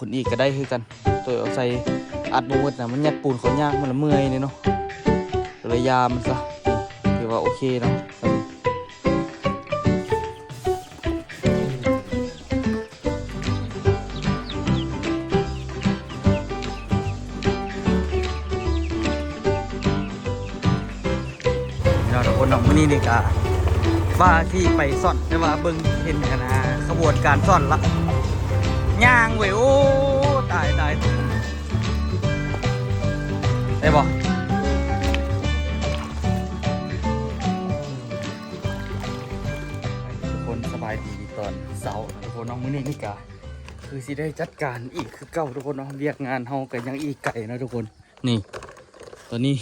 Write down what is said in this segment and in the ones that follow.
ຄົນອີກກໍໄດ້ຄືກັນ. ໂຕເອົາໃສ່ອັດບໍ່ໝົດນະ ມັນຍັດປູນເຂົ້າຍາກ ມັນລະເມື່ອຍເດ້ເນາະ ກໍເລີຍຢ່າມັນຊະ. ຖືວ່າໂອເຄເນາະ. ເນາະ ທຸກຄົນເນາະ ມື້ນີ້ນີ້ກະວ່າຊິໄປຊ່ອນ ແຕ່ວ່າເບິ່ງເຫັນອັນນາຂະບວນການຊ່ອນລະ ຍ່າງເວີຍ. ໂອ້ ຕາຍ ຕາຍ ໄດ້ບໍ່? ທຸກຄົນ ສະບາຍດີຕອນເຊົ້ານະທຸກຄົນເນາະ. ມື້ນີ້ນີ້ກະຄືຊິໄດ້ຈັດການອີກຄືເກົ່າທຸກຄົນເນາະ ວຽກງານເຮົາກະຍັງອີກໄກເນາະທຸກຄົນ. ນີ້ ຕອນນີ້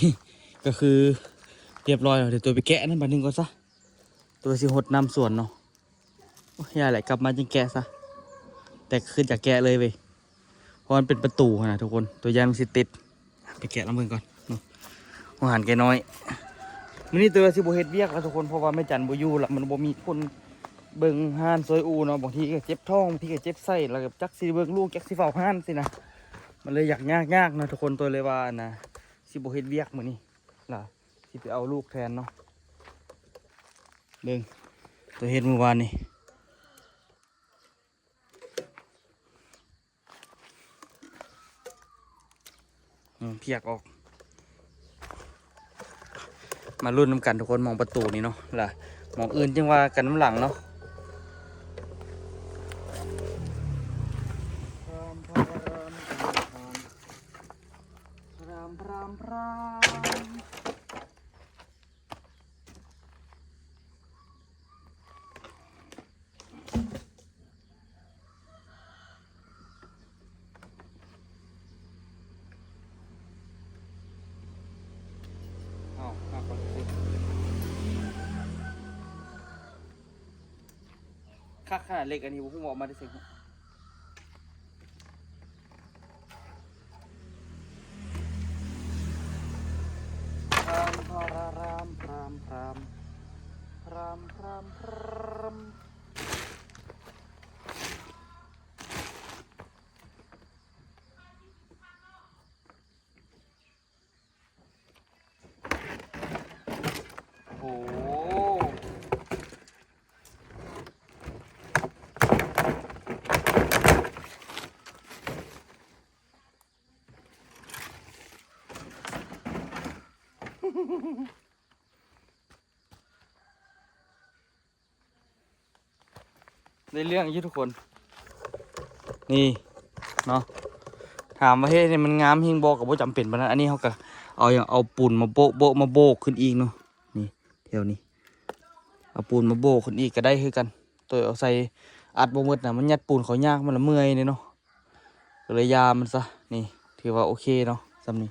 ກະຄືຮຽບຮ້ອຍແລ້ວ. ດຽວໂຕໄປແກະນັ້ນບາດໜຶ່ງກ່ອນຊະ ໂຕຊິຫົດນ້ຳສວນເນາະ. ໂອ້ຍ ຢ່າແຫຼະ ກັບມາຈຶ່ງແກະຊະ ແຕ່ຄືຢາກແກະເລີຍເວີຍ ເພາະມັນເປັນປະຕູຫັ້ນນະທຸກຄົນ ໂຕຢ້ານມັນຊິຕິດ. ໄປແກະລຳເບິ່ງກ່ອນເນາະ ຫົວຫານແກະນ້ອຍ. ມື້ນີ້ໂຕວ່າຊິບໍ່ເຮັດວຽກລະທຸກຄົນ ເພາະວ່າແມ່ຈັນບໍ່ຢູ່ລະ ມັນບໍ່ມີຄົນເບິ່ງຮ້ານຊ່ວຍອູ່ເນາະ. ບາງທີກະເຈັບທ້ອງ ບາງທີກະເຈັບໄສ້ ລະກະຈັກຊິເບິ່ງລູກ ຈັກຊິເຝົ້າຮ້ານຊີ້ນະ ມັນເລີຍຢາກຍາກໆນະທຸກຄົນ. ໂຕເລີຍວ່າອັນນາ ຊິບໍ່ເຮັດວຽກມື້ນີ້ລະ ຊິໄປເອົາລູກແທນເນາະ. ເບິ່ງ ໂຕເຮັດມື້ວານນີ້ ອືມ ພຽກອອກ. ມາລຸ້ນນຳກັນທຸກຄົນ ໝ່ອງປະຕູນີ້ເນາະ ລະໝ່ອງອື່ນຈຶ່ງວ່າກັນນຳຫຼັງເນາະ. ເອົາ ມາກ່ອນ ຄັກຂະໜາດເຫຼັກອັນນີ້ ບໍ່ຮູ້ວ່າເອົາມາແຕ່ໃສ. ໂອ້ໂຫ ໄດ້ເລື່ອງຢູ່ທຸກຄົນ ນີ້ເນາະ. ຖາມວ່າເຮັດໃຫ້ມັນງາມແຮງບໍ່ ກະບໍ່ຈຳເປັນປານນັ້ນ. ອັນນີ້ເຮົາກະເອົາຫຍັງ ເອົາປູນມາໂບະ ໂບະ ມາໂບກຂຶ້ນອີກເນາະ. ນີ້ ແຖວນີ້ ເອົາປູນມາໂບກຂຶ້ນອີກກະໄດ້ຄືກັນ. ໂຕເອົາໃສ່ອັດບໍ່ໝົດນະ ມັນຍັດປູນເຂົ້າຍາກ ມັນລະເມື່ອຍເດ້ເນາະ ກະເລີຍຢ່າມັນຊະ. ນີ້ ຖືວ່າໂອເຄເນາະ ສ່ຳນີ້.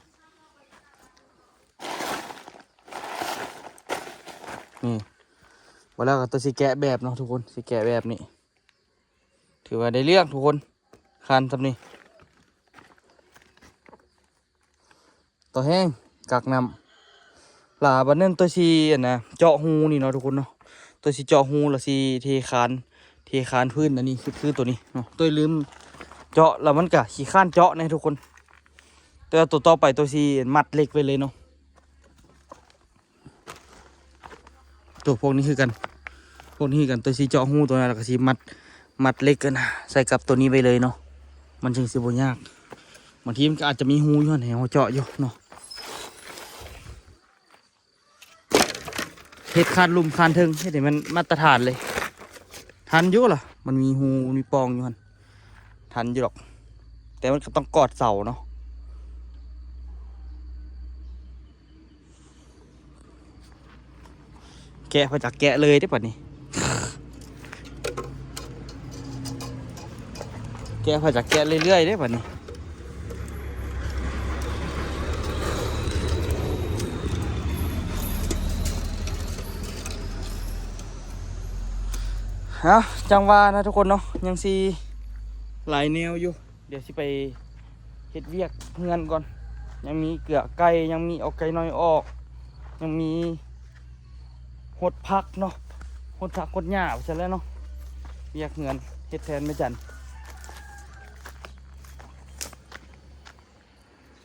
ນີ້ ວ່າແລ້ວກະໂຕຊິແກະແບບເນາະທຸກຄົນ ຊິແກະແບບນີ້. ຖືວ່າໄດ້ເລື່ອງທຸກຄົນ ຄານສ່ຳນີ້. ຕໍ່ແຫ້ງກັກນ້ຳ ລະບາດນັ້ນໂຕຊິອັນນາ ເຈາະຮູນີ້ເນາະທຸກຄົນເນາະ. ໂຕຊິເຈາະຮູລະຊິເທຄານ ເທຄານພື້ນອັນນີ້ ຄື ຄືໂຕນີ້ເນາະ. ໂຕລືມເຈາະ ລະມັນກະຂີ້ຄ້ານເຈາະແນ່ທຸກຄົນ. ແຕ່ວ່າໂຕຕໍ່ໄປໂຕຊິມັດເຫຼັກໄວ້ເລີຍເນາະ. ໂຕພວກນີ້ຄືກັນ ພວກນີ້ຄືກັນ ໂຕຊິເຈາະຮູໂຕນັ້ນ ລະກະຊິມັດ ມັດເຫຼັກຫັ້ນນະ ໃສ່ກັບໂຕນີ້ໄວ້ເລີຍເນາະ. ມັນຈຶ່ງຊິບໍ່ຍາກ. ບາງທີມັນກະອາດຈະມີຮູຢູ່ຫັ້ນໃຫ້ເຮົາເຈາະຢູ່ເນາະ. ເຮັດຄານລຸ່ມຄານເທິງ ເຮັດໃຫ້ມັນມາດຕະຖານເລີຍ. ທັນຢູ່ລະ ມັນມີຮູມີປ່ອງຢູ່ຫັ້ນ ທັນຢູ່ດອກ ແຕ່ມັນກະຕ້ອງກອດເສົາເນາະ. ແກະ ພະຈັກແກະເລີຍເດ້ບາດນີ້ ແກະ ພະຈັກແກະເລື້ອຍໆເດ້ບາດນີ້. ເອົ້າ ຈັ່ງວ່ານະທຸກຄົນເນາະ ຍັງຊິຫຼາຍແນວຢູ່. ດຽວຊິໄປເຮັດວຽກເຮືອນກ່ອນ. ຍັງມີເກືອໄກ່ ຍັງມີເອົາໄກ່ນ້ອຍອອກ ຍັງມີຫົດຜັກເນາະ ຫົດຜັກຫົດຫຍ້າວ່າຊັ້ນແຫຼະເນາະ. ວຽກເຮືອນເຮັດແທນແມ່ຈັນ.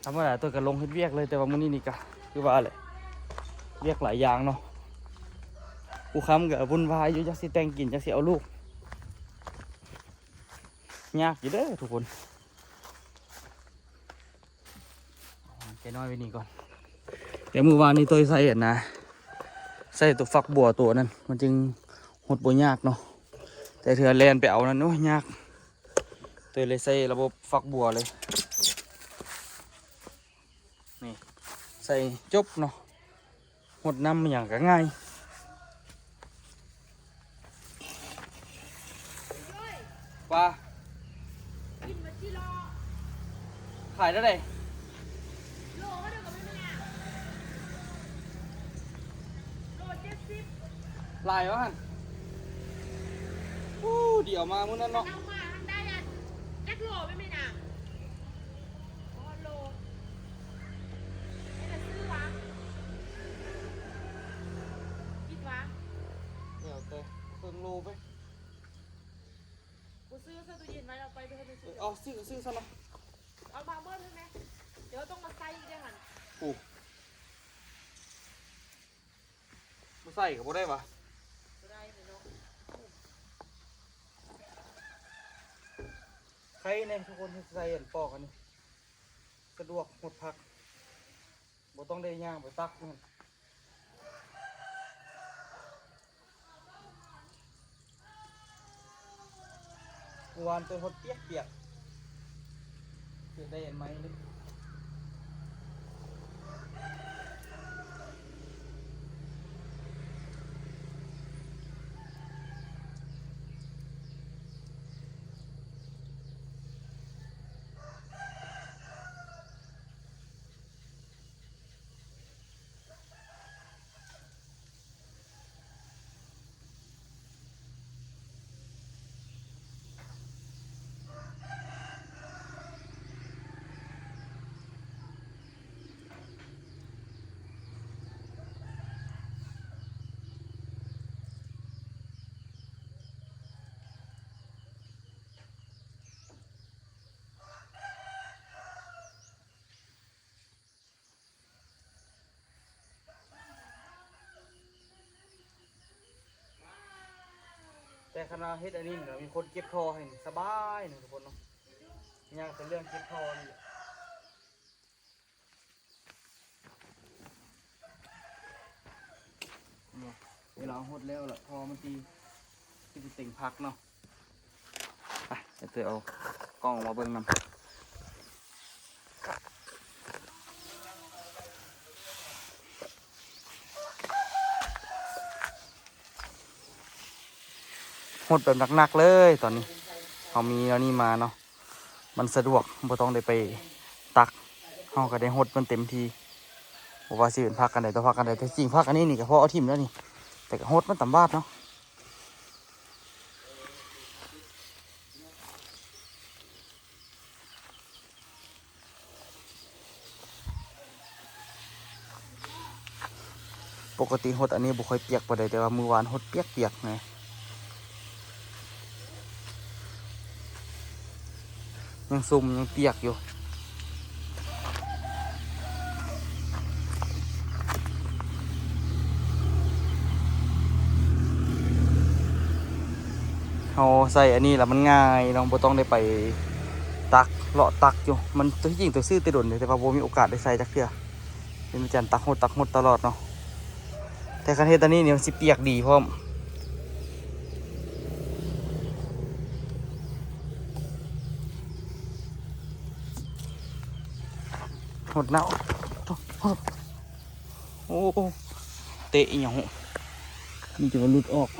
ທຳມະດາໂຕກະລົງເຮັດວຽກເລີຍ ແຕ່ວ່າມື້ນີ້ນີ້ກະຄືວ່າແຫຼະ ວຽກຫຼາຍຢ່າງເນາະ. ຜູ້ຄຳກະວຸ່ນວາຍຢູ່ ຈັກຊິແຕ່ງກິນ ຈັກຊິເອົາລູກ ຍາກຢູ່ເດີທຸກຄົນ. ແກະນ້ອຍໄວ້ນີ້ກ່ອນ. ແຕ່ມື້ວານນີ້ໂຕຍໃສ່ອັນນະ ໃສ່ໂຕຝັກບົວໂຕນັ້ນ ມັນຈຶ່ງຫົດບໍ່ຍາກເນາະ. ແຕ່ເທື່ອແລ່ນໄປເອົານັ້ນ ໂອ້ຍ ຍາກ. ໂຕຍເລີຍໃສ່ລະບົບຝັກບົວເລີຍ. ນີ້ ໃສ່ຈົບເນາະ. ຫົດນ້ຳຫຍັງກະງ່າຍ. ວ່າ ກິນເບິດຈີ່ລໍ ຂາຍເທົ່າໃດ? ໂລເທົ່າໃດກໍແມ່ນນະ ໂລເຈັດສິບ. ຫຼາຍວະຫັ້ນ. ໂອ້ ດຽວມາມື້ນັ້ນເນາະ ນຳມາທັງໄດ້ອັນຈັກໂລແມ່ນນະ. ໂອ້ໂລ ເຮັດແລ້ວຊື້ຫວາ? ຄິດຫວາ? ແລ້ວແຕ່ ເຄິ່ງໂລໄປ. ບໍ່ຊື້ ໃສ່ຕູ້ເຢັນໄວ້ ເອົາໄປ ໄປໃຫ້ມັນສຸກ. ເອີ ເອົາ ຊື້ກໍຊື້ຊັ້ນເນາະ. ເອົາມາເບິດເລີຍແມະ ດຽວຕ້ອງມາໃສ່ອີກເດ້ຫັ້ນ. ໂອ້ ບໍ່ໃສ່ກໍບໍ່ໄດ້ຫວາ? ບໍ່ໄດ້ແຫຼະເນາະ. ໄຄແນ່ທຸກຄົນ ເຮັດໃສ່ອັນປອກອັນນີ້ ສະດວກຫົດຜັກ ບໍ່ຕ້ອງໄດ້ຍ່າງໄປຕັກຫັ້ນ. ເມື່ອວານໂຕຍຫົດປຽກໆ ເກີດໄດ້ອັນໃໝ່ເລີຍ. ແຕ່ຄັນວ່າເຮັດອັນນີ້ມັນກໍມີຄົນເກັບທໍ່ໃຫ້ນີ້ສະບາຍໜຶ່ງທຸກຄົນເນາະ. ຍາກແຕ່ເລື່ອງເກັບທໍ່ນີ້ແຫຼະ. ນີ້ ເວລາເຮົາຫົດແລ້ວລະ ທໍ່ມັນຊິ ຊິເຕັມຜັກເນາະ. ໄປ ດຽວເອົາກ້ອງອອກມາເບິ່ງນຳ. ຫົດແບບໜັກໆເລີຍຕອນນີ້ ເຮົາມີແນວນີ້ມາເນາະ. ມັນສະດວກ ບໍ່ຕ້ອງໄດ້ໄປຕັກ ເຮົາກໍໄດ້ຫົດມັນເຕັມທີ່. ບໍ່ວ່າຊິເປັນຜັກອັນໃດຕໍ່ຜັກອັນໃດ ແຕ່ຈິງຜັກອັນນີ້ນີ້ກໍພໍເອົາຖິ້ມແລ້ວນີ້ ແຕ່ກໍຫົດມັນຕາມບາດເນາະ. ປົກກະຕິຫົດອັນນີ້ບໍ່ຄ່ອຍປຽກປານໃດ ແຕ່ວ່າມື້ວານຫົດປຽກໆນະ ຍັງຊຸ່ມຍັງປຽກຢູ່. ເຮົາໃສ່ອັນນີ້ລະມັນງ່າຍເນາະ ບໍ່ຕ້ອງໄດ້ໄປຕັກ ເລາະຕັກຢູ່. ມັນ ທີ່ຈິງໂຕຊື້ແຕ່ດົນແລ້ວ ແຕ່ວ່າບໍ່ມີໂອກາດໄດ້ໃສ່ຈັກເທື່ອ. ເປັນອາຈານຕັກຫົດ ຕັກຫົດຕະຫຼອດເນາະ. ແຕ່ຄັນເຮັດອັນນີ້ນີ້ມັນຊິປຽກດີພ້ອມ. ຫົດເນາະ. ໂອ້ ເຕະອີ່ຫຍັງ ມີແຕ່ວ່າຫຼຸດອອກ.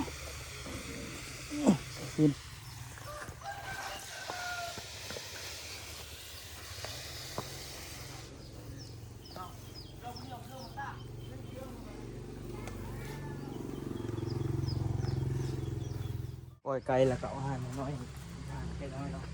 ປ່ອຍໄກ່ແລ້ວກໍເອົາໃຫ້ມັນນ້ອຍ ໃຫ້ໄກ່ນ້ອຍເນາະ. ເ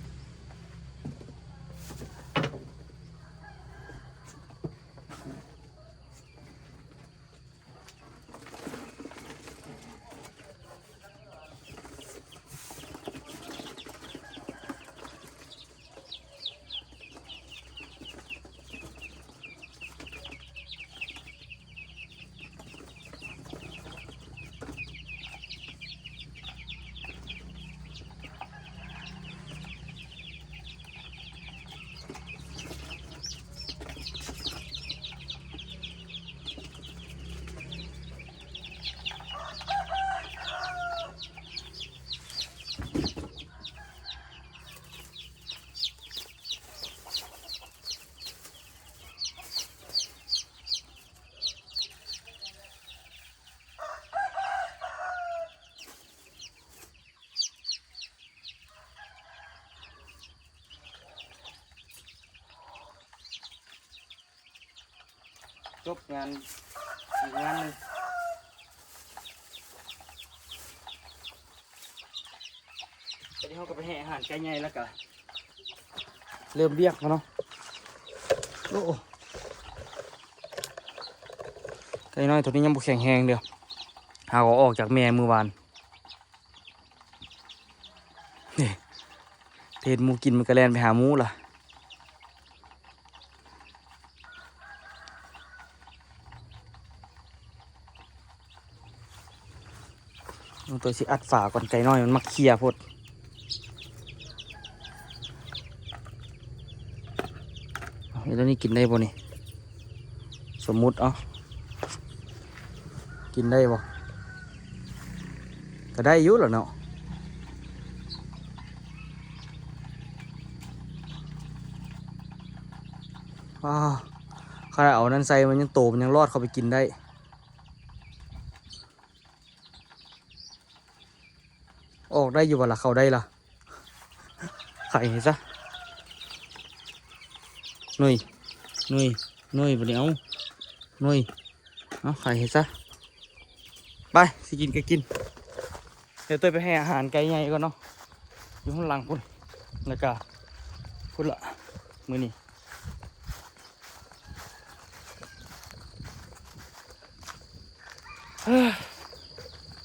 ຈົບງານອີກງານໜຶ່ງ. ຕອນນີ້ເຮົາກໍໄປໃຫ້ອາຫານໄກ່ໃຫຍ່ ແລ້ວກໍເລີ່ມວຽກແລ້ວເນາະ. ໂອ້ ໄກ່ນ້ອຍໂຕນີ້ຍັງບໍ່ແຂງແຮງເດີ້ ຫາກວ່າອອກຈາກແມ່ມື້ວານ. ນີ້ ເຫັນໝູກິນມັນກໍແລ່ນໄປຫາໝູລະ. ເອົາ ໂຕຊິອັດຝາກ່ອນ ໄກ່ນ້ອຍມັນມັກເຄຍໂພດ. ເອົາ ເຮັດແນວນີ້ກິນໄດ້ບໍ່ນີ້? ສົມມຸດ ເອົາ ກິນໄດ້ບໍ່? ກໍໄດ້ຢູ່ລະເນາະ. ອ້າວ ຂະໜາດເອົານັ້ນໃສ່ ມັນຍັງ ໂຕມັນຍັງລອດເຂົ້າໄປກິນໄດ້. ອອກໄດ້ຢູ່ບໍ່ລະ? ເຂົ້າໄດ້ລະ? ໄຂໃຫ້ຊະ. ໜຸ່ຍ ໜຸ່ຍ ໜຸ່ຍ ບັດນີ້ ເອົາ ໜຸ່ຍ ເອົາ ໄຂໃຫ້ຊະ. ໄປ ຊິກິນກໍກິນ. ດຽວເຕີຍໄປໃຫ້ອາຫານໄກ່ໃຫຍ່ກ່ອນເນາະ ຢູ່ຂ້າງຫຼັງພຸ້ນ ແລ້ວກະພຸ້ນລະ ມື້ນີ້.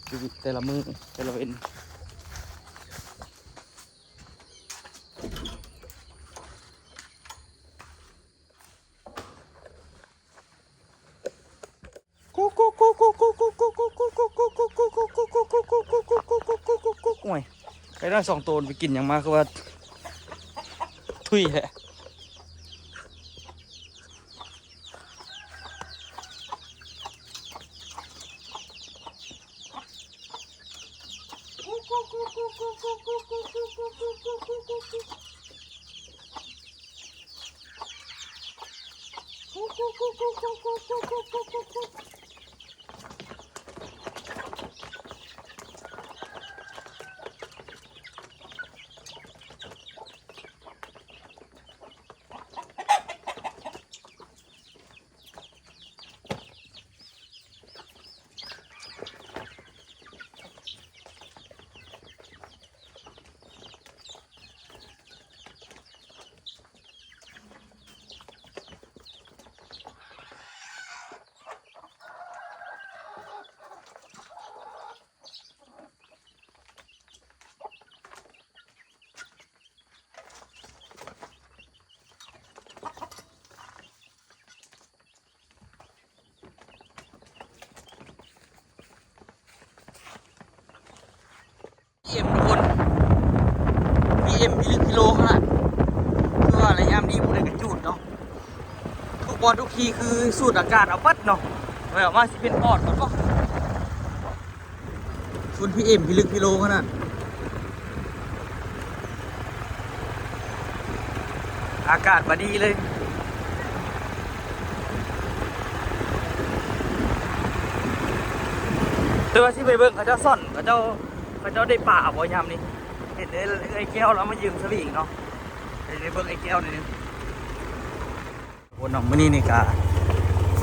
ຊີວິດແຕ່ລະມື້ແຕ່ລະເວັນ. ໂອ້ຍ ໄກ່ນ້ອຍສອງໂຕໄປກິນຫຍັງມາ ຄືວ່າທຸຍແທ້. ພີເອັມ ທຸກຄົນ ພີເອັມ ພິລຶກພິໂລຂະໜາດ ຄືວ່າລະຍາມນີ້ຜູ້ໃດກໍຈູດເນາະ ທຸກບ່ອນທຸກທີ່ຄືສູດອາກາດເອົາເບິດເນາະ ແບບວ່າຊິເປັນປອດໝົດບໍ່? ຝຸ່ນ ພີເອັມ ພິລຶກພິໂລຂະໜາດ ອາກາດບໍ່ດີເລີຍ. ແຕ່ວ່າຊິໄປເບິ່ງເຂົາເຈົ້າຊ່ອນ ເຂົາເຈົ້າ ເຂົາເຈົ້າໄດ້ປາບໍ່ຍາມນີ້? ເຫັນເອື້ອຍແກ້ວລາວມາຢືມສະວິງເນາະ ໄປເບິ່ງເອື້ອຍແກ້ວໜ້ອຍໜຶ່ງ. ໂອ້ ນ້ອງ ມື້ນີ້ນີ້ກະ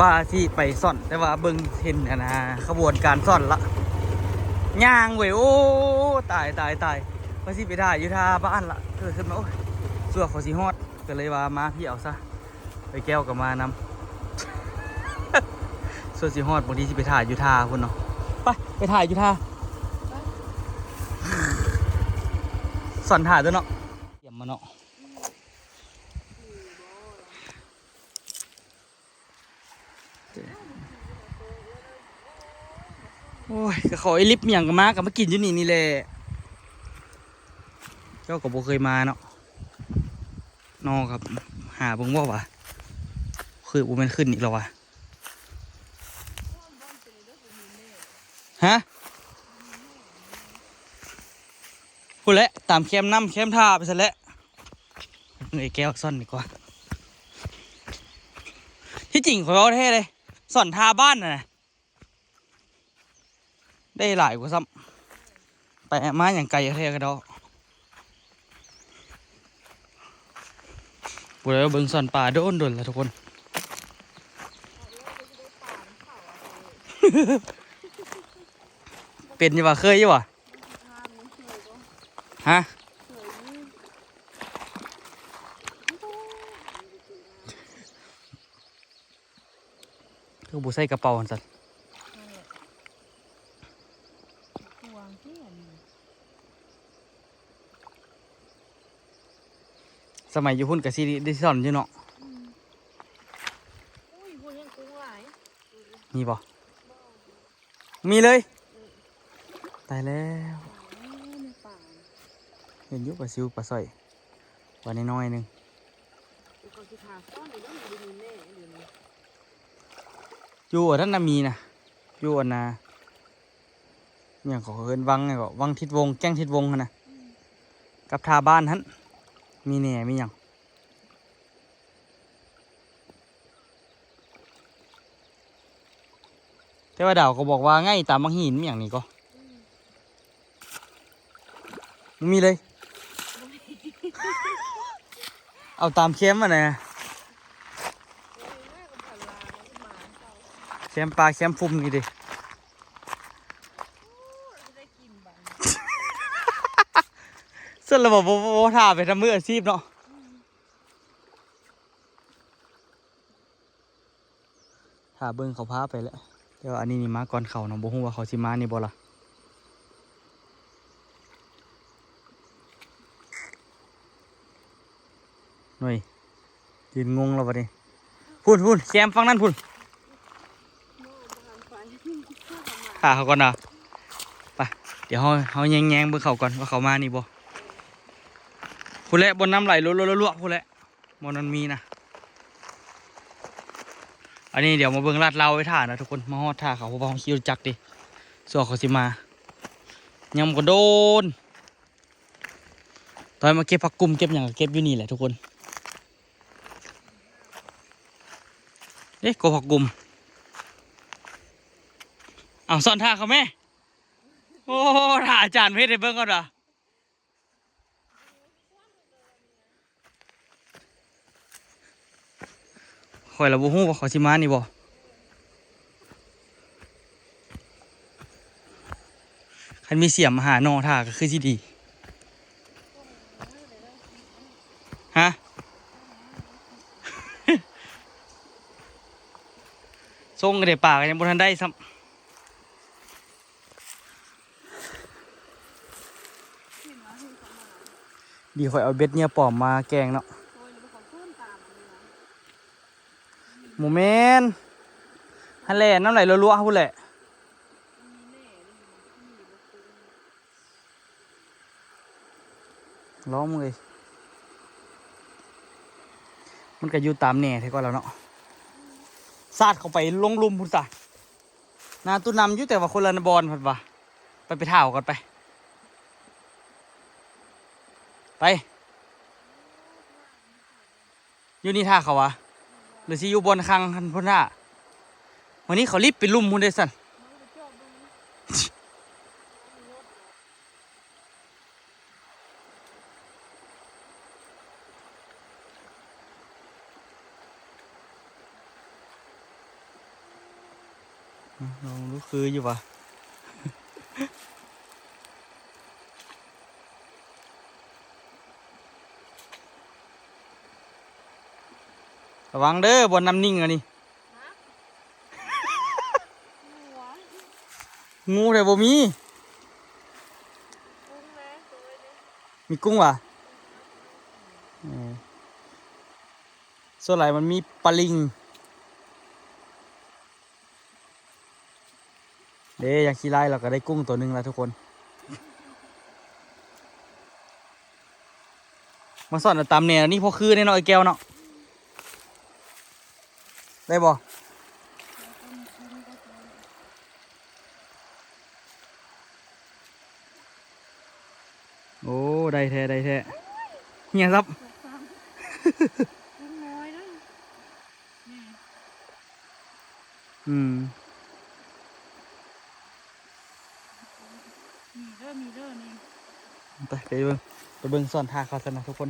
ວ່າຊິໄປຊ່ອນ ແຕ່ວ່າເບິ່ງເຫັນອັນນ່າ ຂະບວນການຊ່ອນລະ ຍ່າງເວີຍ. ໂອ້ ຕາຍ ຕາຍ ຕາຍ ວ່າຊິໄປຖ່າຍຢູ່ທ່າບ້ານລະ ເກີດຂຶ້ນມາ ໂອ້ຍ ຊົ່ວເຂົາຊິຮອດ ກໍເລີຍວ່າມາພີ້ເອົາຊະ ເອື້ອຍແກ້ວກໍມານຳ ຊົ່ວຊິຮອດ ບາງທີຊິໄປຖ່າຍຢູ່ທ່າພຸ້ນເນາະ. ໄປ ໄປຖ່າຍຢູ່ທ່າ ຊ່ອນທ່າຕົວະເນາະ ຕຽມມາເນາະ. ໂອ້ຍ ກໍເຂົາເອົາລິບຫຍັງກໍມາ ກໍມາກິນຢູ່ນີ້ນີ້ແຫຼະ. ເຈົ້າກໍບໍ່ເຄີຍມາເນາະ ນ້ອງກໍຫາເບິ່ງບໍ່ວະ ຄືບໍ່ແມ່ນຂຶ້ນອີກແລ້ວວະ. ຮະ ພຸ້ນແຫຼະ ຕາມແຄມນ້ຳແຄມທ່າໄປຊັ້ນແຫຼະ. ເອີຍ ແກ້ວຊ່ອນດີກວ່າ ທີ່ຈິງຂ້ອຍເວົ້າແທ້ເດ້ ຊ່ອນທ່າບ້ານນະ ໄດ້ຫຼາຍກວ່າຊ້ຳ ໄປມາຫຍັງໄກແທ້ກະດອກ. ບໍ່ໄດ້ມາເບິ່ງຊ່ອນປາໂດນໆແລ້ວທຸກຄົນ. ເປັນຢູ່ບໍ່? ເຄີຍຢູ່ບໍ່? ຮະ? ຄືບໍ່ໃສ່ກະເປົາຫັ້ນຊັ້ນ? ນັ້ນແຫຼະ ກວາງຕິອັນນີ້. ສະໄໝຢູ່ພຸ້ນກະຊິໄດ້ຊ່ອນຢູ່ເນາະ. ອືມ ໂອ້ຍ ພຸ້ນຍັງກຸ້ງຫຼາຍ. ມີບໍ່? ບໍ່ ມີເລີຍ. ອືມ ຕາຍແລ້ວ. ໂອ້ຍ ມີປາ ເຫັນຢູ່ ປາຊິວ ປາສ້ອຍ ປານ້ອຍໆໜຶ່ງ. ເຂົາຊິພາຊ້ອນຢູ່ເດ້ ຢູ່ໃນແມ່ຢູ່ນີ້. ຢູ່ອັນນັ້ນນະມີນະ ຢູ່ອັນນາ ຫຍັງເຂົາເອີ້ນວັງຫຍັງເກາະ ວັງທິດວົງ ແກ້ງທິດວົງຫັ້ນນະ. ອືມ ກັບທ່າບ້ານຫັ້ນ ມີແໜ່ມີຫຍັງ. ແຕ່ວ່າດາວກໍບອກວ່າໄງ່ຕາມບັກຫີນ ມີຫຍັງນີ້ກໍ ອືມ ບໍ່ມີເລີຍ. ເອົາຕາມແຄມຫັ້ນນະ ແຄມປ່າແຄມຟຸມນີ້ເດ້. ຊັ້ນລະບໍ່ ບໍ່ ບໍ່ ບໍ່ຖ້າໄປທຳມືອາຊີບເນາະ. ຖ້າເບິ່ງເຂົາພາໄປແຫຼະ ແຕ່ວ່າອັນນີ້ນີ້ມາກ່ອນເຂົາເນາະ ບໍ່ຮູ້ວ່າເຂົາຊິມານີ້ບໍ່ລະ. ໂອ້ຍ ຢືນງົງແລ້ວບັດນີ້. ພຸ້ນ ພຸ້ນ ແຄມຝັ່ງນັ້ນພຸ້ນ. ຖ້າເຂົາກ່ອນນະ ໄປ ດຽວເຮົາ ເຮົາແຍງໆເບິ່ງເຂົາກ່ອນວ່າເຂົາມານີ້ບໍ່. ພຸ້ນແຫຼະ ບ່ອນນ້ຳໄຫຼລວກໆໆໆ ພຸ້ນແຫຼະ. ບໍ່ ມັນມີນະ. ອັນນີ້ດຽວມາເບິ່ງລາດລາວໄວ້ຖ້ານະທຸກຄົນ ມາຮອດຖ້າເຂົາ ເພາະວ່າເຮົາຂີ່ລົດຈັກເດ້ ສ່ວນເຂົາຊິມາ ຍັງບໍ່ໂດນ. ຕອນມາເກັບຜັກກຸມເກັບຫຍັງກໍເກັບຢູ່ນີ້ແຫຼະທຸກຄົນເດ້. ກໍຜັກກຸມ ເອົາ ຊ້ອນຖ້າເຂົາແມ້. ໂອ້ ຖ້າອາຈານເຮັດໃຫ້ເບິ່ງກ່ອນວ່າ ຂ້ອຍລະບໍ່ຮູ້ວ່າເຂົາຊິມານີ້ບໍ່. ຄັນມີສຽມມາຫາໜໍ່ຖ້າກໍຄືຊິດີ. ຮະ? ສົ່ງກໍໄດ້ ປາກໍຍັງບໍ່ທັນໄດ້ຊ້ຳ. ດີຂ້ອຍເອົາເບັດເຫຍື່ອປອມມາແກງເນາະ. ໂອ້ຍ ແລ້ວເຂົາເອີ້ນຕາມອັນນີ້ຫວາ? ບໍ່ແມ່ນ ຫັ້ນແຫຼະ ນ້ຳໄຫຼລົວໆພຸ້ນແຫຼະ. ລອງເບິ່ງເອີຍ ມັນກະຢູ່ຕາມແໜ່ແທ້ກ່ອນແລ້ວເນາະ. ສາດເຂົ້າໄປລົງລຸ່ມພຸ້ນຊະ. ນາຕູ້ນຳຢູ່ ແຕ່ວ່າຄົນລະບ່ອນເພິ່ນວ່າ. ໄປ ໄປຖ້າເອົາກ່ອນໄປ ໄປ. ຢູ່ນີ້ຖ້າເຂົາຫວາ ຫຼືຊິຢູ່ບ່ອນຂ້າງຫັ້ນພຸ້ນຖ້າ. ມື້ນີ້ເຂົາລິບໄປລຸ່ມພຸ້ນເດ້ຊັ້ນ. ອືມ ລອງດູ ຄືຢູ່ຫວາ? ລະວັງເດີ ບ່ອນນ້ຳນິ່ງອັນນີ້. ຮະ? ງົວ ງູແທ້ບໍ່ມີ. ກຸ້ງແດ່ ໂຕນີ້ ມີກຸ້ງຫວາ? ເອີ ສ່ວນຫຼາຍມັນມີປາລິງເດ້. ຢ່າງຂີ້ລ້າຍ ລາວກໍໄດ້ກຸ້ງໂຕໜຶ່ງລະທຸກຄົນ. ມາສອນເອົາຕາມແນວນີ້ ພໍຄືແນ່ເນາະ ໄອ້ແກ້ວເນາະ. ໄດ້ບໍ່? ໂອ້ ໄດ້ແທ້ ໄດ້ແທ້. ເຫື່ອຊັບ. ອືມ ມີເດີ ມີເດີນີ້. ໄປ ໄປເບິ່ງ ໄປເບິ່ງສອນທ່າເຂົາຊັ້ນນະທຸກຄົນ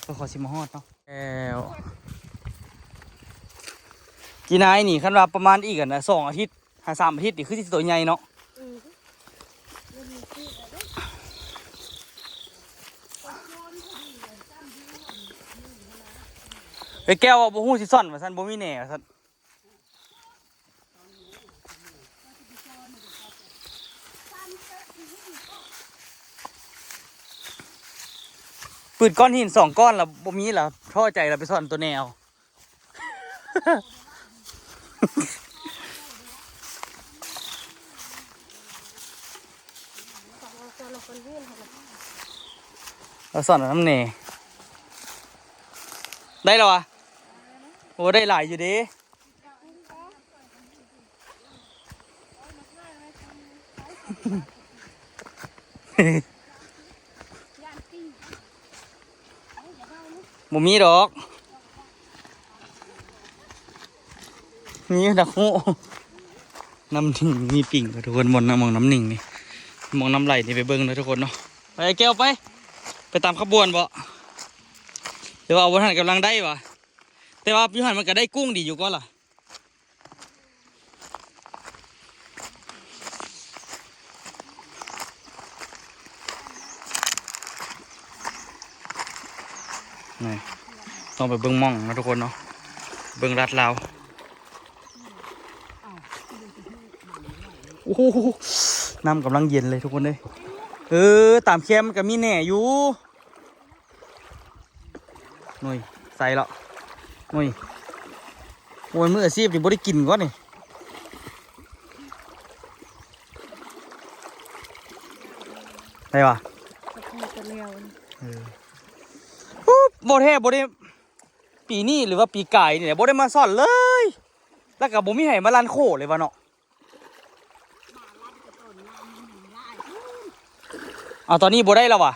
ເພາະເຂົາຊິມາຮອດເນາະ. ແລ້ວ ຈີນາຍນີ້ ຄັນວ່າປະມານອີກອັນນະ ສອງອາທິດ ຫາສາມອາທິດນີ້ຄືຊິໂຕໃຫຍ່ເນາະ. ອືມ ເອີຍແກ້ວວ່າບໍ່ຮູ້ຊິຊ່ອນວ່າຊັ້ນ ບໍ່ມີແໜວ່າຊັ້ນ. ປືດກ້ອນຫີນສອງກ້ອນລະບໍ່ມີລະ ທໍ້ໃຈລະໄປຊ່ອນໂຕແໜ່ເອົາ. ເອົາຊ່ອນນຳແໜ່ ໄດ້ລະວະ. ໂອ້ ໄດ້ຫຼາຍຢູ່ເດ້. ບໍ່ມີດອກ ມີນັກຮູ້ ນ້ຳໜິງມີປິງ ທຸກຄົນ. ບ່ອນນ້ຳ ໝ່ອງນ້ຳໜິງນີ້ ໝ່ອງນ້ຳໄຫຼນີ້ ໄປເບິ່ງເດີທຸກຄົນເນາະ. ໄປແກ້ວໄປ ໄປຕາມຂະບວນບໍ ຫຼືວ່າເອົາບ່ອນຫັ້ນກຳລັງໄດ້ຫວາ? ແຕ່ວ່າຢູ່ຫັ້ນມັນກະໄດ້ກຸ້ງດີຢູ່ກວ່າລະ. ນີ້ ຕ້ອງໄປເບິ່ງໝ່ອງນະທຸກຄົນເນາະ ເບິ່ງລາດລາວ. ໂອ້ໂຫ ນ້ຳກຳລັງເຢັນເລີຍທຸກຄົນເອີຍ. ເອີ ຕາມແຄມມັນກະມີແໜ່ຢູ່. ໂອ້ຍ ໃສ່ແລ້ວ ໂອ້ຍ ໂອ້ຍ ມືອາຊີບນີ້ບໍ່ໄດ້ກິນກ່ອນນີ້ ໄດ້ຫວາ? ເອີ ບໍ່ແທ້ ບໍ່ໄດ້ ປີນີ້ ຫຼືວ່າປີກາຍນີ້ແຫຼະ ບໍ່ໄດ້ມາຊ່ອນເລີຍ ແລ້ວກະບໍ່ມີໃຜມາລັນໂຄເລີຍວ່າເນາະ. ເອົາ ຕອນນີ້ບໍ່ໄດ້ແລ້ວຫວາ?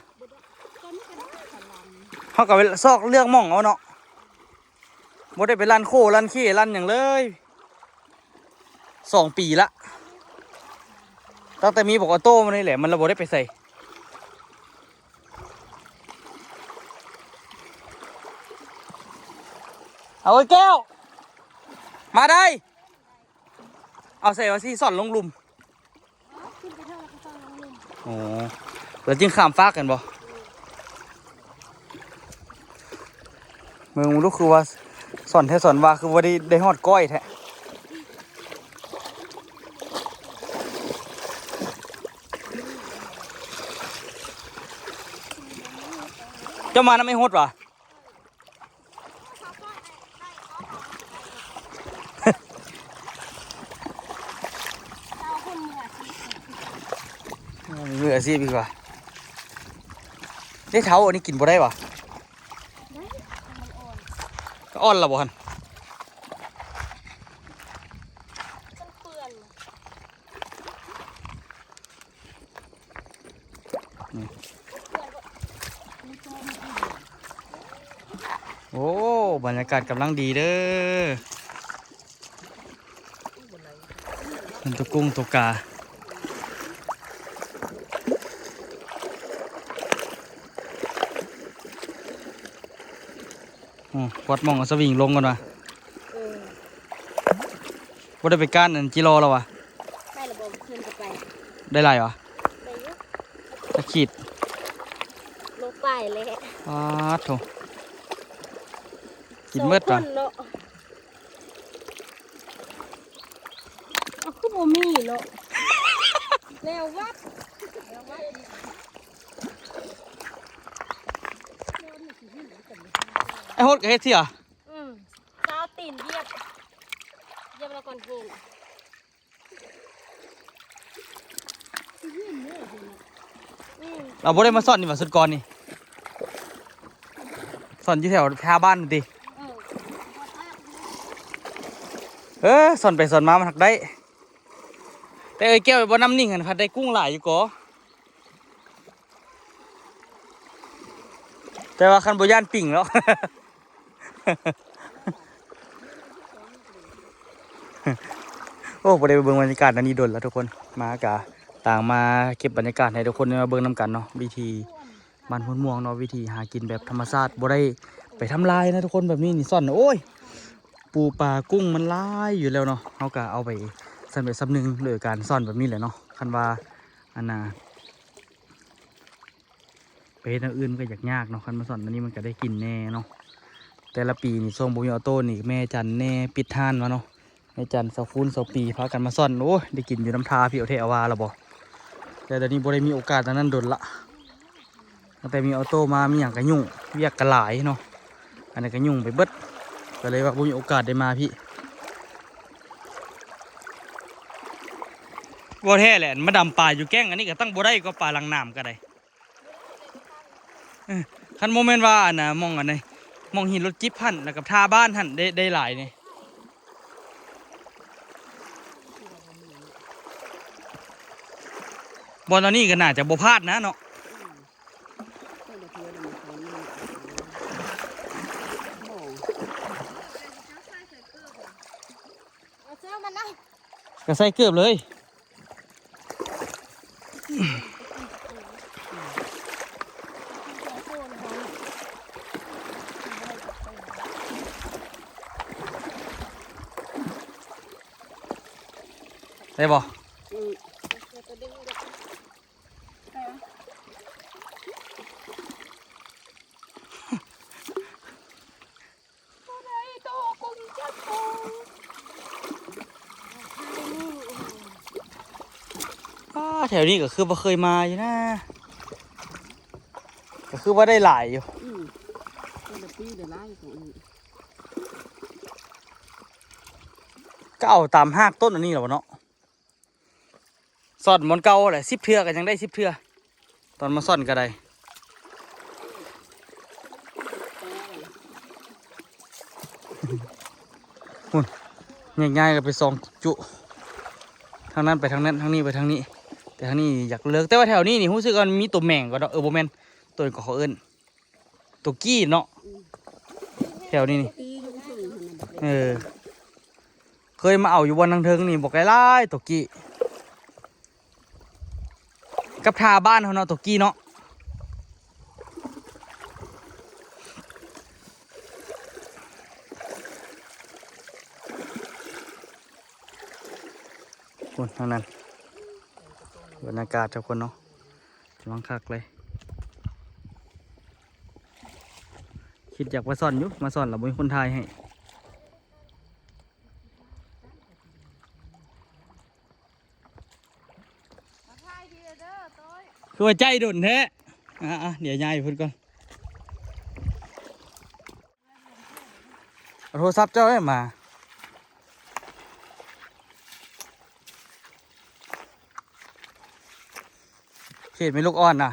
ເຮົາກະໄປຊອກເລືອກໝ່ອງເອົາເນາະ ບໍ່ໄດ້ໄປລັນໂຄລັນເຄລັນຫຍັງເລີຍ ສອງປີລະ ຕັ້ງແຕ່ມີບັກອອໂຕ້ມານີ້ແຫຼະ ມັນລະບໍ່ໄດ້ໄປໃສ. ເອົາ ເອີຍແກ້ວ ມາໄດ້. ເອົາໃສ່ວ່າຊິຊ່ອນລົງລຸ່ມ. ອໍ ແລ້ວຈຶ່ງຂ້າມຟາກກັນບໍ? ເບິ່ງດູ ຄືວ່າຊ່ອນແທ້ຊ່ອນວ່າ ຄືວ່າໄດ້ ໄດ້ຮອດກ້ອຍແທ້. ເຈົ້າມານຳໄອ້ຮົດຫວາ? ມືອາຊີບອີກວ່າ. ໄດ້ເທົ້າ ອັນນີ້ກິນບໍ່ໄດ້ຫວາ? ໄດ້ ມັນອ່ອນ ກໍອ່ອນລະບໍ່ຫັ້ນ? ມັນເປື້ອນ. ໂອ້ ບັນຍາກາດກຳລັງດີເດີ ເຫັນໂຕກຸ້ງໂຕກາ. ອືມ ກວາດໝ່ອງເອົາສະວິງລົງກ່ອນວ່າ. ເອີ ບໍ່ໄດ້ໄປກ້ານອັນຈິລໍລະຫວາ? ໄປລະບໍ່ ຄືນກໍໄປ. ໄດ້ຫຼາຍຫວາ? ໄດ້ຢູ່. ຈັກຂີດ? ໂລປາຍແຫຼະ. ປາດໂທ້ ກິນໝົດຫວາ? ສອງຄົນເນາະ. ເອົາ ຄືບໍ່ມີເນາະ ແລ້ວວັດ ແລ້ວວັດ. ໄອ້ຮົດກໍເຮັດເທື່ອ. ອືມ ຊາວຕີນຢຽບ ຢຽບແລ້ວກ່ອນເຫັນ. ອືມ ເຮົາບໍ່ໄດ້ມາຊ່ອນນີ້ຫວາ ຊຸດກ່ອນນີ້? ຊ່ອນຢູ່ແຖວທ່າບ້ານພຸ້ນຕິ? ເອີ ເອີ ຊ່ອນໄປຊ່ອນມາມັນຮັກໄດ້. ແຕ່ເອີຍແກ້ວໄປບ່ອນນ້ຳໜິງຫັ້ນ ພັດໄດ້ກຸ້ງຫຼາຍຢູ່ກໍ. ແຕ່ວ່າຄັນບໍ່ຢ້ານປິງເນາະ. ໂອ້ ບໍ່ໄດ້ໄປເບິ່ງບັນຍາກາດອັນນີ້ດົນແລ້ວທຸກຄົນ. ມາກະຕ່າງມາເກັບບັນຍາກາດໃຫ້ທຸກຄົນໄດ້ມາເບິ່ງນຳກັນເນາະ ວິຖີບ້ານໂພນມ່ວງເນາະ ວິຖີຫາກິນແບບທຳມະຊາດ ບໍ່ໄດ້ໄປທຳລາຍນະທຸກຄົນ. ແບບນີ້ນີ້ຊ່ອນ ໂອ້ຍ ປູປາກຸ້ງມັນຫຼາຍຢູ່ແລ້ວເນາະ ເຮົາກະເອົາໄປ ສ່ຳໃດສ່ຳໜຶ່ງ ໂດຍການຊ່ອນແບບນີ້ແຫຼະເນາະ. ຄັນວ່າ ອັນນ່າ ໄປເຮັດແນວອື່ນມັນກໍຢາກຍາກເນາະ. ຄັນມາຊ່ອນອັນນີ້ມັນກໍໄດ້ກິນແດ່ເນາະ. ແຕ່ລະປີນີ້ຊ່ວງບໍ່ມີອອໂຕ້ນີ້ ແມ່ຈັນແດ່ ປິດຮ້ານມາເນາະ. ແມ່ຈັນ ສາວຄູນ ສາວປີ ພາກັນມາຊ່ອນ ໂອ້ຍ ໄດ້ກິນຢູ່ນຳທ່າພີ່ ເອົາແທ້ເອົາວ່າລະບໍ່. ແຕ່ດຽວນີ້ບໍ່ໄດ້ມີໂອກາດອັນນັ້ນດົນລະ. ຕັ້ງແຕ່ມີອອໂຕ້ມາ ມີຫຍັງກະຫຍຸ້ງ ວຽກກະຫຼາຍເນາະ. ອັນນັ້ນກະຫຍຸ້ງໄປເບິດ ກະເລີຍວ່າບໍ່ມີໂອກາດໄດ້ມາພີ້. ເວົ້າແທ້ແຫຼະ ມາດຳປາຢູ່ແກ້ງອັນນີ້ກະຕັ້ງບໍ່ໄດ້ ກວ່າປາຫຼັງນ້ຳກະໄດ້. ເອີ ຄັນບໍ່ແມ່ນວ່າອັນນ່າ ໝ່ອງອັນໃດ ໝ່ອງຫີນລົດຈິບຫັ້ນ ແລ້ວກະທ່າບ້ານຫັ້ນ ໄດ້ ໄດ້ຫຼາຍນີ້. ບ່ອນອັນນີ້ກະໜ້າຈະບໍ່ພາດນະເນາະ. ເອົາເສື້ອມານຳ ກະໃສ່ເກີບເລີຍ. ໄດ້ບໍ່? ອືມ ປ້າ ແຖວນີ້ກະຄືບໍ່ເຄີຍມາຢູ່ນະ ກະຄືວ່າໄດ້ຫຼາຍຢູ່. ອືມ ແຕ່ລະປີໄດ້ຫຼາຍກວ່າອັນນີ້ ກະເອົາຕາມຮາກຕົ້ນອັນນີ້ແຫຼະເນາະ. ຊ່ອນບ່ອນເກົ່າແຫຼະ ສິບເທື່ອກະຍັງໄດ້ສິບເທື່ອ ຕອນມາຊ່ອນກະໄດ້. ພຸ້ນ ແຍກຍ້າຍກັນໄປຊ່ອນຈຸ ທາງນັ້ນໄປທາງນັ້ນ ທາງນີ້ໄປທາງນີ້. ແຕ່ທາງນີ້ຢາກເລີກ ແຕ່ວ່າແຖວນີ້ນີ້ຮູ້ສຶກວ່າມັນມີໂຕແມງກວ່າເນາະ. ເອີ ບໍ່ແມ່ນ ໂຕຫຍັງກະເຂົາເອີ້ນ ໂຕກີ້ເນາະ. ອືມ ແຖວນີ້ນີ້ ເອີ ເຄີຍມາເອົາຢູ່ບ່ອນທາງເທິງນີ້ ບັກຫຼາຍໆ ໂຕກີ້ ກັບທ່າບ້ານເຮົາເນາະ ໂຕກີ້ເນາະ. ພຸ້ນ ທາງນັ້ນ ບັນຍາກາດທຸກຄົນເນາະ ກຳລັງຄັກເລີຍ. ຄິດຢາກມາຊ່ອນຢູ່ ມາຊ່ອນລະບໍ່ມີຄົນຖ່າຍໃຫ້. ຄືວ່າໃຈດົນແທ້. ອ່າໆ ດຽວຍ້າຍໄປພຸ້ນກ່ອນ. ເອົາໂທລະສັບເຈົ້າໄວ້ມາ. ເພດແມ່ລູກອ່ອນນະ. ຮະ?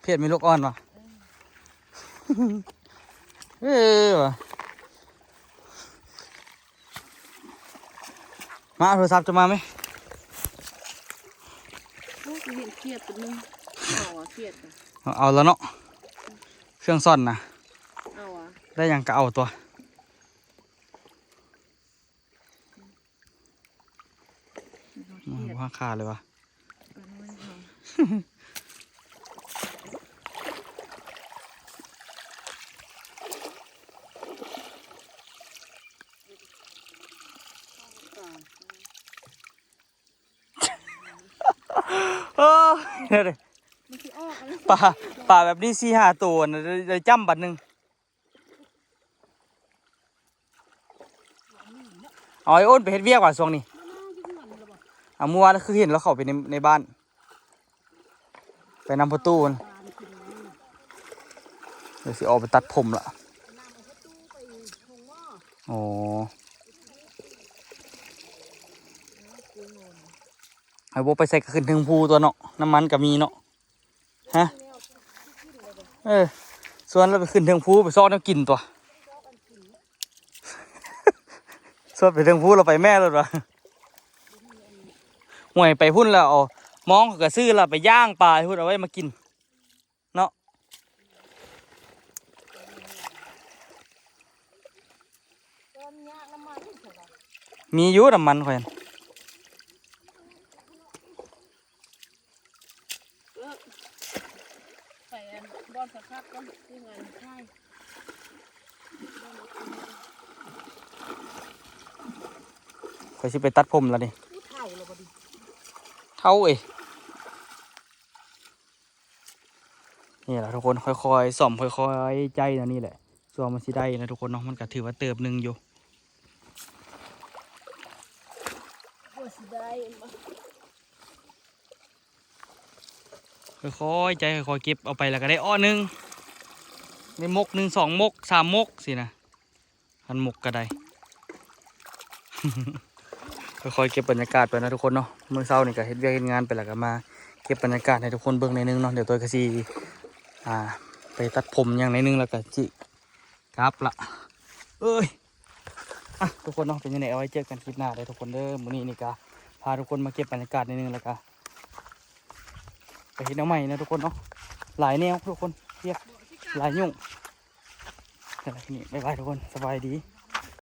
ເພດແມ່ລູກອ່ອນວະ? ເອີ ເອີຫວາ. ມາ ເອົາໂທລະສັບເຈົ້າມາແມ. ໂອ້ ເຫັນຂຽດຕົວໜຶ່ງ ເອົາອະ ຂຽດນະ. ເອົາລະເນາະ ເຄື່ອງຊ່ອນນະ. ເອົາອະ ໄດ້ຫຍັງກະເອົາຕົວະ. ໂອ້ຍ ບໍ່ຮັກຄາເລີຍຫວາ. ໂອ້ຍ ເດີ ມັນຊິອອກແລ້ວ ປາ ປາແບບນີ້ສີ່ຫ້າໂຕນະ ໄດ້ ໄດ້ຈ້ຳບາດໜຶ່ງ. ເອົາ ໄອ້ໂອນໄປເຮັດວຽກວ່າຊ່ວງນີ້. ເອົາ ເມື່ອວານຄືເຫັນລາວເຂົ້າໄປໃນ ໃນບ້ານ ໄປນຳພໍ່ຕູ້. ດຽວຊິອອກໄປຕັດຜົມລະ. ໂອ້ ໃຫ້ບໍ່ໄປໃສກະຂຶ້ນເທິງພູຕົວະເນາະ ນ້ຳມັນກະມີເນາະ. ຮະ ເອີ ຊວນລາວໄປຂຶ້ນເທິງພູໄປຊອກແນວກິນຕົວະ. ຊວນໄປເທິງພູລາວໄປແມ້ໂລດຫວາ. ຫ້ວຍ ໄປພຸ້ນລະເອົາ ມອງເຂົາກະຊື້ລະໄປຍ່າງປາພຸ້ນ ເອົາໄວ້ມາກິນເນາະ. ມີຢູ່ນ້ຳມັນຂ້ອຍ. ເອີ ໄປອັນບ່ອນຄັກໆກ່ອນ ຄືງານຖ່າຍ. ຂ້ອຍຊິໄປຕັດຜົມລະນີ້. ເອົາເອີຍ ນີ້ລະທຸກຄົນ ຄ່ອຍໆສ້ອມ ຄ່ອຍໆໃຈແນວນີ້ແຫຼະ ຊົ່ວມັນຊິໄດ້ນະທຸກຄົນເນາະ ມັນກະຖືວ່າເຕີບໜຶ່ງຢູ່ ວ່າຊິໄດ້ ຄ່ອຍໆໃຈ ຄ່ອຍໆເກັບເອົາໄປ ແລ້ວກະໄດ້ອ້ອໜຶ່ງ ໄດ້ມົກໜຶ່ງ ສອງມົກ ສາມມົກຊີ້ນະ ຄັນມົກກະໄດ້ ຄ່ອຍໆເກັບບັນຍາກາດໄປນະທຸກຄົນເນາະ ມື້ເຊົ້ານີ້ກະເຮັດວຽກເຮັດງານໄປ ແລ້ວກະມາເກັບບັນຍາກາດໃຫ້ທຸກຄົນເບິ່ງໜ້ອຍໜຶ່ງເນາະ ດຽວໂຕຍກະຊິ ອ່າ ໄປຕັດຜົມຫຍັງໜ້ອຍໜຶ່ງ ແລ້ວກະຊິ ກັບລະ ເອີຍ ອ່ະ ທຸກຄົນເນາະ ເປັນຈັ່ງໃດ ເອົາໄວ້ເຈີກັນຄລິບໜ້າເດີທຸກຄົນເດີ ມື້ນີ້ນີ້ກະພາທຸກຄົນມາເກັບບັນຍາກາດໜ້ອຍໜຶ່ງ ແລ້ວກະໄປເຮັດແນວໃໝ່ນະທຸກຄົນເນາະ ຫຼາຍແນວທຸກຄົນ ວຽກຫຼາຍຫຍຸ້ງ ສຳລັບມື້ນີ້ ບາຍບາຍທຸກຄົນ ສະບາຍດີ.